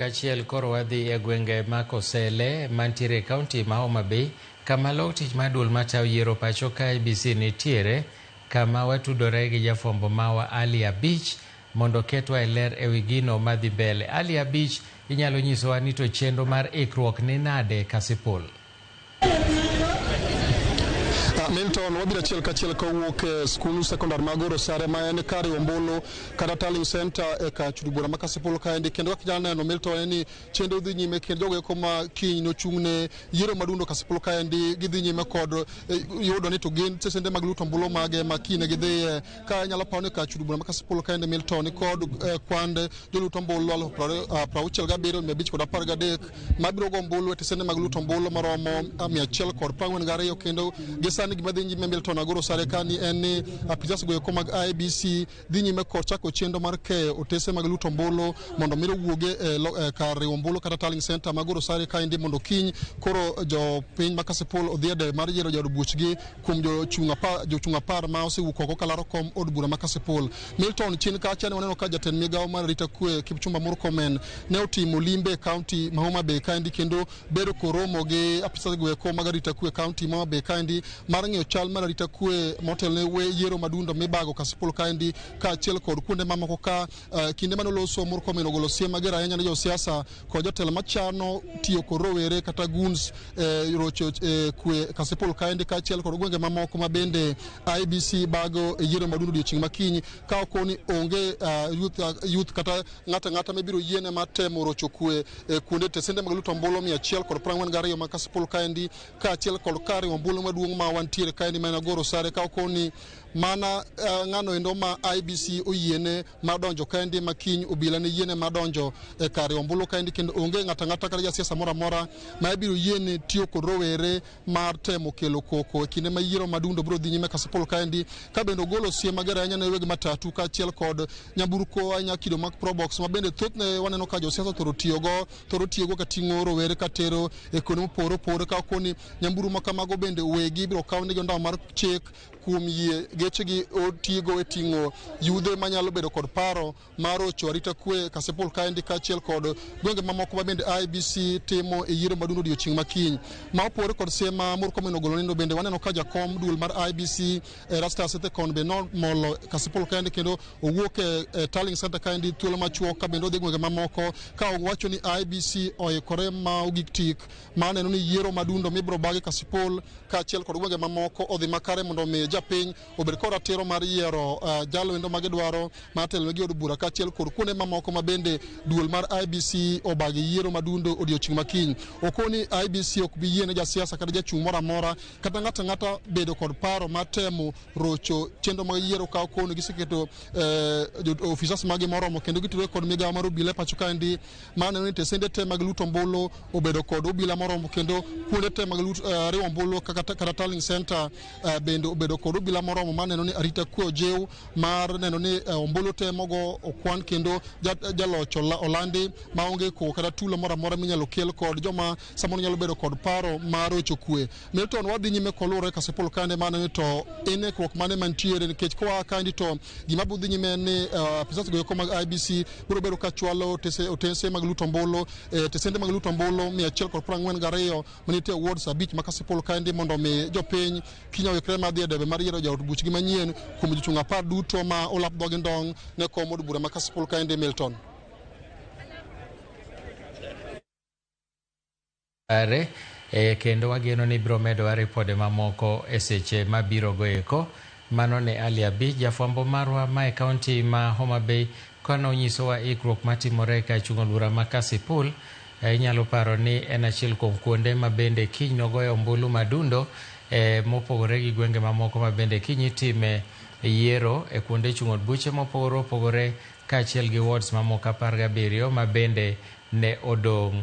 Kachiel koro wadhi e gwenge ma Kosele mantiere e kaunti ma Homa Bay kama lok tich mar duol matayo yiero pacho ka IEBC nitiere kama watudore gi jafwambo mawa Ali Abich mondo oketwa e ler ewi gino madhi mbele. Ali Abich, inyalo nyisowa ni to chenro mar ikruok ni nade Kasipul? Milton, wabiro achiel kachiel kawuok e skund sekondar mag Goro Sare ma en kar ombulu kata tallying center e kar chudo bura ma Kasipul kaendi. Kendo kaka inyalo neno Milton en ni chenro dhi nyime kendo jogo eko ma kiny nochung' ne yiero madundo Kasipul kaendi gidhi nyime kod yudo ni to gin sesende mag luto ombulu mage ma kiny ne gidhiye. Ka inyalo paro ni kar chudo bura ma Kasipul kaendi Milton ni kod kwand jolut ombulu 67,513 mabiro go ombulu e tesende mag luto ombulu maromo 142. Kendo gi sani gima dhi nyime Milton Agoro Sare kani en ni apisas go eko mag IEBC dhi nyime kod chako chenro mar keyo otese mag luto ombulu mondo mi owuoge e kar riwo ombulu kata tallying center mag Goro Sare kaendi mondo kiny koro jopiny ma Kasipul odhi e debe mar yiero jaod buchgi kuom jochung' 10 ma osewuok oko kalaro kom od bura ma Kasipul. Milton, chien kacha ne waneno ka jatend migawo mar arita kwe Kipchumba Murkomen ne otimo limbe e kaunti ma Homa Bay kaendi kendo bedo koromo gi apisas go eko mag arita kwe kaunti ma Homa Bay kaendi mar ng'iyo chal mar arita kwe motelne yiero madundo mibago Kasipul kaendi kaachiel kod kuonde mamoko ka kinde mane oloso Murkomen ogolo siem mager ahinya ne josiasa kod jotelo machano tiyo kod rowere kata goons rocho kwe Kasipul kaendi kaachiel kod gwenge mamoko ma bende IEBC bago e yiero madundo odiochieng' makiny ka okoni onge youth kata ng'ato ang'ata mibiro yiene mar temo rocho kwe e kuonde tesende mag luto ombulu 142 ma Kasipul kaendi kaachiel kod kar riwo ombulu maduong' ma wantiere kaendi ma en Agoro Sare ka okoni mana ng'ano endo ma IEBC oyiene mar donjo kaendi ma kiny obila ne yiene mar donjo e kar riwo ombulu kaendi kendo onge ng'ato ang'ata kata jasiasa moro amora ma ibiro yiene tiyo kod rowere mar temo kelo koko e kinde ma yiero madundo biro dhi nyime Kasipul kaendi ka bende ogolo siem mager ahinya ne weg matatu kaachiel kod nyamburko ahinya kido mag Probox ma bende thothne waneno ka josiasa thoro tiyogo ka ting'o rowere ka tero e kuonde mopogore opogore ka okoni nyamburu ma kamago bende wegi ibiro kaw negi ondamo mar chik kuom yie gechegi otigo e ting'o yudhe manyalo bedo kod paro mar rocho arita kwe Kasipul kaendi kaachiel kod gwenge mamoko ma bende IEBC timo e yiero maduong' odiochieng' makiny. Ma opogore kod siem ma Murkomen ogolo nendo bende waneno ka jakom duol mar IEBC Erastus Ethekon be nomolo Kasipul kaendi kendo owuok e tallying center kaendi thuolo machuok ka bende odhi gwenge mamoko ka owacho ni IEBC oikore ma ogik tik ma neno ni yiero madundo mibiro bagi Kasipul kaachiel kod gwenge mamoko odhi makare mondo omi japiny obed kod ratiro mar yiero jalo endo magidwaro mar telonegi od bura kaachiel kod kuonde mamoko ma bende duol mar IEBC obagi yiero madundo odiochieng' makiny. Okoni IEBC ok bi yiene jasiasa kata jachung' moro amora kata ng'ato ang'ata bedo kod paro mar temo rocho chenro mag yiero ka okoni giseketo ofisas magi moromo kendo gitudore kod migawo mar obila e pacho kaendi ma neno ni tesende te mag luto ombulu obedo kod obila moromo kendo kuonde te mag riwo ombulu kata tallying center bende obedo kod obila moromo mar neno ni arita kwe ojiw mar neno ni ombulu te mogo okwan kendo jaloch olandi maonge koko kata tulo moro amora minyalo kel kod joma samoro nyalo bedo kod paro mar rocho kwe. Milton, wadhi nyime koluwore Kasipul kaendi mane ni to en ikruok mane mantiere nikech koa kaendi to gima biro dhi nyime en ni apisas go eko mag IEBC biro bedo ka chwalo otese mag luto ombulu tesende mag luto ombulu 142 manitie wards 5 ma Kasipul kaendi mondo mi jopiny kiny oikre mar dhi e debe mar yiero jaod buchgi manyien kuom jochung' 10 duto ma olap dhogi ndong' ne kom od bura ma Kasipul kaendi. Milton. Are, kendo wageno ni biro medowa ripode mamoko e seche mabiro go eko. Mano ne Ali Abich, jafwambo marwa ma e kaunti ma Homa Bay, kane onyisowa ikruok matimore ka chung' od bura ma Kasipul. Inyalo paro ni en achiel kuom kuonde ma bende kiny nogoyo ombulu madundo mopogore gi gwenge mamoko ma bende kiny itime yiero e kuonde chung' od buche mopogore opogore kaachiel gi wards mamoko 17 ma bende ne odong'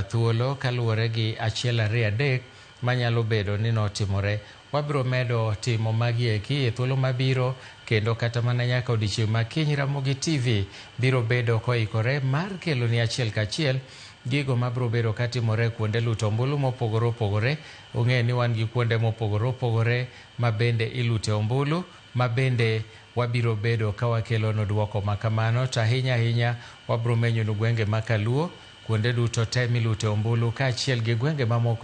thuolo kaluwore gi 1 2 3 manyalo bedo ni notimore. Wabiro medo timo magi eki e thuolo mabiro kendo kata mana nyaka odiochieng' ma kiny Ramogi TV biro bedo koikore mar keloni achiel kachiel gigo mabiro bedo katimore kuonde luto ombulu mopogore opogore. Ung'eyo ni wan gi kuonde mopogore opogore ma bende ilute ombulu ma bende wabiro bedo ka wakelonu duoko ma kamano. To ahinya ahinya wabiro menyonu gwenge ma Kaluo Kuonde duto te milute ombulu kaachiel gi gwenge mamoko.